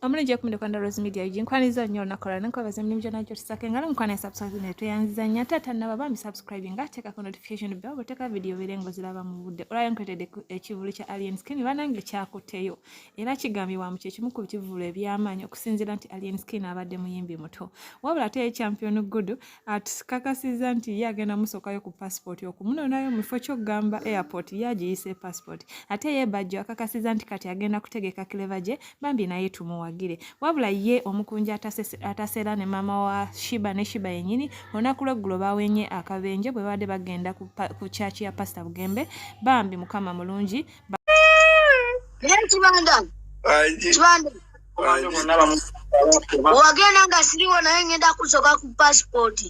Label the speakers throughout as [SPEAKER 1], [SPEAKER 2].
[SPEAKER 1] Omulungi okumide kwanda Rose Media Ug nkwaniza nnyo olunaku olwaleero nkwebaza emirimu gyonna gyotusako engalo mukwano ya subscribe naye tweyanziza nnyo ate atannaba bambi subscribe nga teekako notification bell bw'oteeka video obeere ng'oziraba mu budde. Olwaleero nkuleetedde ekivvulu kya Alien Skin banange kyakutteyo era kigambibwa mu kyekimu ku bivvulu eby'amaanyi okusinziira nti Alien Skin abadde muyimbi muto wabula ate ye Champion Gudu atukakasizza nti ye agenda musookayo ku passport okumunonayo mu kifo ky'okugamba airport ye agiyise passport ate ye Bajjo akakasizza nti kati agenda kutegeka Clever J bambi naye tumuwagire wabula ye omukunja ataseera ne maama wa Shiba ne Shiba yennyini olunaku lw'eggulo bawenye akabenje bwe babadde bagenda ku church ya Pastor Bugembe bambi Mukama mulungi.
[SPEAKER 2] Kibanda Kibanda wagenda nga siriwo naye ngenda kusoka ku passport.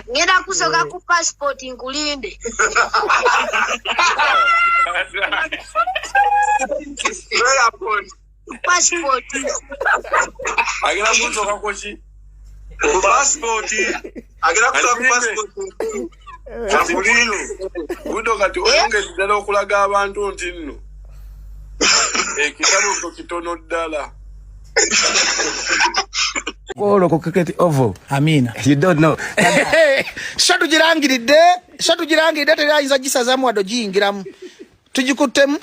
[SPEAKER 2] Ngenda kusoka ku passport nkulinde. Passport.
[SPEAKER 3] Agenda kusoka kuki?
[SPEAKER 4] Ku passport. Agenda kusoka ku passport.
[SPEAKER 3] Gudo kati oyongedde ddala okulaga abantu nti nno ekitabo kyo kitono ddala.
[SPEAKER 5] Olwo ku cricket oval.
[SPEAKER 6] Amina.
[SPEAKER 5] You don't know.
[SPEAKER 6] Sho tugirangiridde, sho tugirangiridde teri ayinza gisazaamu wadde ogiyingiramu. Tugikuttemu,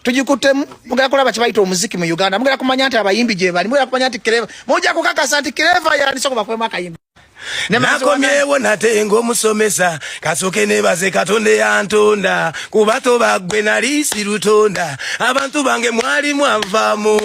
[SPEAKER 6] tugikuttemu, mugenda kulaba kye bayita omuziki mu Uganda, mugenda kumanya nti abayimbi gye bali, mugenda kumanya nti Clever, mujja kukakasa nti Clever yandise okubakwemu akayimba.
[SPEAKER 5] Nakomyewo nate ng'omusomesa kasooke nebaze Katonda eyantonda kuba toba ggwe nali sirutonda abantu bange mwali mwanvaamu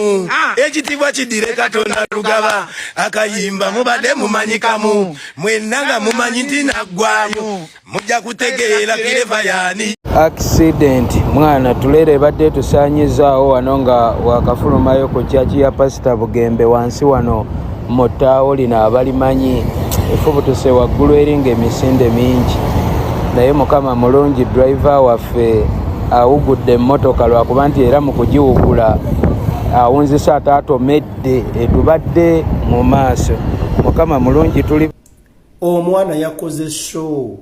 [SPEAKER 5] ekitiibwa kiddire Katonda lugaba akayimba mubadde mumanyikamu mwenna nga mumanyi nti naggwayo mujja kutegeera Clever yaani.
[SPEAKER 7] Accident mwana tulere ebadde etusaanyizaawo wano nga wakafulumayo ku kyaki ya Pasita Bugembe wansi wano mu ttaawo lino abalimanyi efubutuse waggulu eri ng'emisinde mingi naye Mukama mulungi driver waffe awugudde emmotoka lwakuba nti era mu kugiwugula awunzisa ate atomedde etubadde mu maaso. Mukama mulungi tuli
[SPEAKER 8] Omwana yakoze show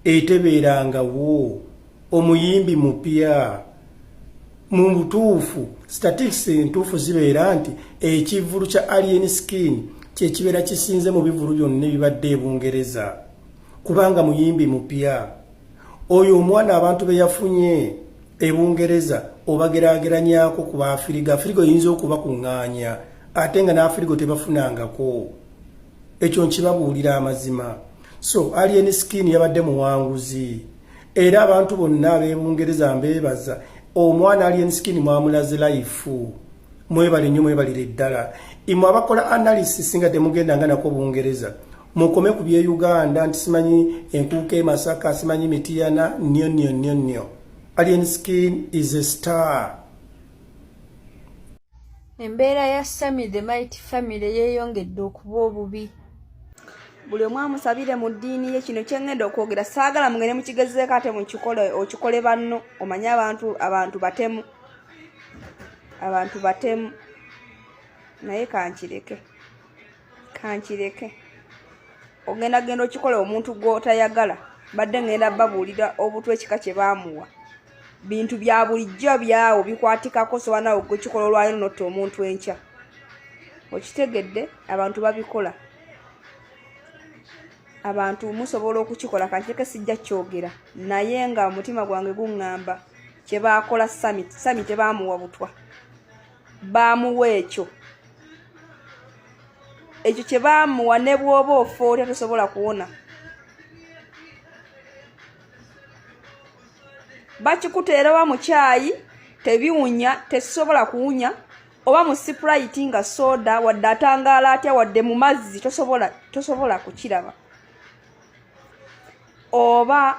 [SPEAKER 8] etebeerangawo, omuyimbi mupya. Mu butuufu statistics entuufu zibeera nti ekivvulu kya Alien Skin kye kibeera kisinze mu bivvulu byonna ebibadde e Bungereza kubanga muyimbi mupya. Oyo omwana abantu be yafunye e Bungereza obageraageranyako ku Baafirigo, Afirigo eyinza okubakuŋŋaanya ate nga n'Afirigo tebafunangako. Ekyo nkibabuulira amazima. So Alien Skin yabadde muwanguzi era abantu bonna ab'e Bungereza mbeebaza. Omwana Alien Skin mwamulaze life, mwebale nnyo, mwebalire ddala. Imwe abakola analysis nga temugendanga nako Bungereza, mukome ku by'e Uganda nti simanyi enkuuka e Masaka, simanyi Mitiyana, nnyo nnyo nnyo nnyo. Alien Skin is a star.
[SPEAKER 9] Embeera ya Sammy the Mighty Family yeeyongedde okuba obubi.
[SPEAKER 10] Buli omu amusabire mu ddiini ye. Kino kyeŋŋenda okwogera saagala mugende mukigezeeko ate mukikole okikole banno. Omanye abantu, abantu batemu, abantu batemu, naye kankireke, kankireke. Ogenda genda okikola omuntu gw'otayagala. Badde ŋŋenda babuulira obutwa ekika kye baamuwa. Bintu bya bulijjo byawo bikwatikako, soba nawe okukikola olwaleero notta omuntu enkya. Okitegedde? Abantu babikola, abantu musobola okukikola. Kankireke, sijja kyogera, naye nga omutima gwange guŋŋamba kye baakola Sammy. Sammy tebaamuwa butwa, baamuwa ekyo, ekyo kye baamuwa. Ne bw'oba ofa otya tosobola kuwona. Bakikuteera oba mu kyayi tebiwunya, tesobola kuwunya, oba mu Sprite nga soda, wadde atangaala atya, wadde mu mazzi tosobola, tosobola kukiraba, oba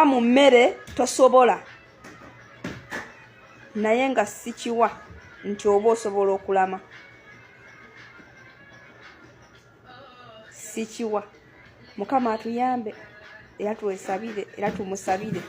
[SPEAKER 10] mu mmere tosobola. Naye nga sikiwa nti oba osobola okulama, sikiwa. Mukama atuyambe era twesabire era tumusabire.